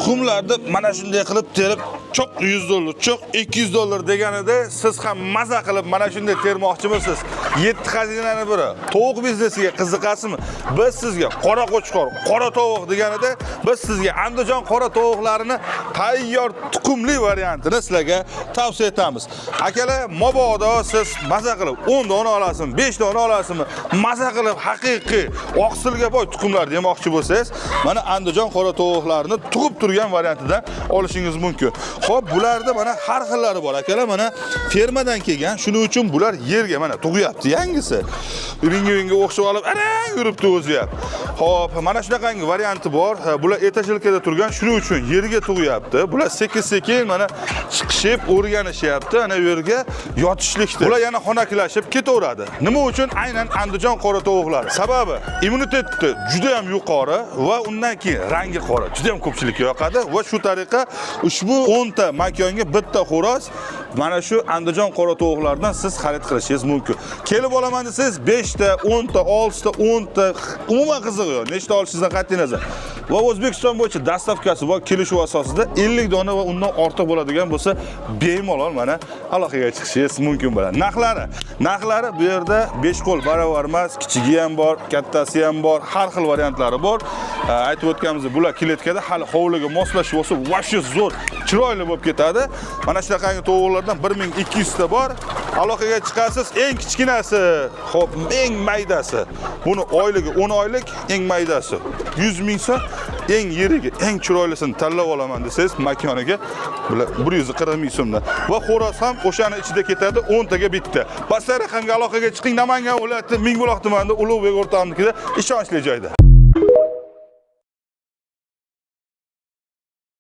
Tuxumlarni mana shunday qilib terib, cho'q $100, cho'q $200 deganida siz ham maza qilib mana shunday termoqchimisiz? Yetti xazinani biri. Tovuq biznesiga qiziqasizmi? Biz sizga qora qo'chqor, qora tovuq deganida biz sizga Andijon qora tovuqlarini tayyor tuxumli variantini sizlarga tavsiya etamiz. Akalar, mabodo siz maza qilib 10 dona olasizmi, 5 dona olasizmi, maza qilib haqiqiy oqsilga boy tuxumlar demoqchi bo'lsangiz, mana Andijon qora tovuqlarini tug'ib turgan variantidan olishingiz mumkin. Xo'p, bularda mana har xillari bor akalar, mana fermadan kelgan, shuning uchun bular yerga mana tug'yapti yangisi. Ringi o'xshab olib, arang yuribdi o'zi ham. Xo'p, mana shunaqangi varianti bor. Ha, bular этажерка da turgan, shuning uchun yerga tug'yapti. Bular sekin-sekin mana chiqishib o'rganishyapti, ana u yerga yotishlikdi. Bular yana xonaklashib ketaveradi. Nima uchun aynan Andijon qora tovuqlari? Sababi immuniteti juda ham yuqori va undan keyin rangi qora, juda ham ko'pchilikka yoqadi va shu tariqa ushbu 10 ta makonga bitta xo'roz mana shu Andijon qora tovuqlaridan siz xarid qilishingiz mumkin. Kelib olaman desangiz 5 ta, 10 ta, 6 ta, 10 ta, umuman qizig'i yo'q. Nechta olishingizdan qat'iy nazar. Va O'zbekiston bo'yicha доставка si bor, kelishuv asosida 50 dona va undan ortiq bo'ladigan bo'lsa, bemalol mana aloqaga chiqishingiz mumkin bo'ladi. Narxlari bu yerda 5 qo'l barobar emas, kichigi ham bor, kattasi ham bor, har xil variantlari bor. Aytib o'tganimizdek, bular kletkada hali hovliga moslashib olsa, вообще zo'r, chiroyli bo'lib ketadi. Mana shunaqangi tovuqlardan 1200 ta bor. Aloqaga chiqasiz, eng kichkinasi, xo'p, eng maydasi. Buni oyligi 10 oylik, eng maydasi 100 ming so'm, eng yirigi, eng chiroylisini tanlab olaman desangiz, makoniga bular 140 ming so'mdan. Va xo'roz ham o'shani ichida ketadi, 10 taga bitta. Pastda raqamga aloqaga chiqing, Namangan viloyati Mingbuloq tumanida Ulug'bek o'rtog'imnikida ishonchli joyda.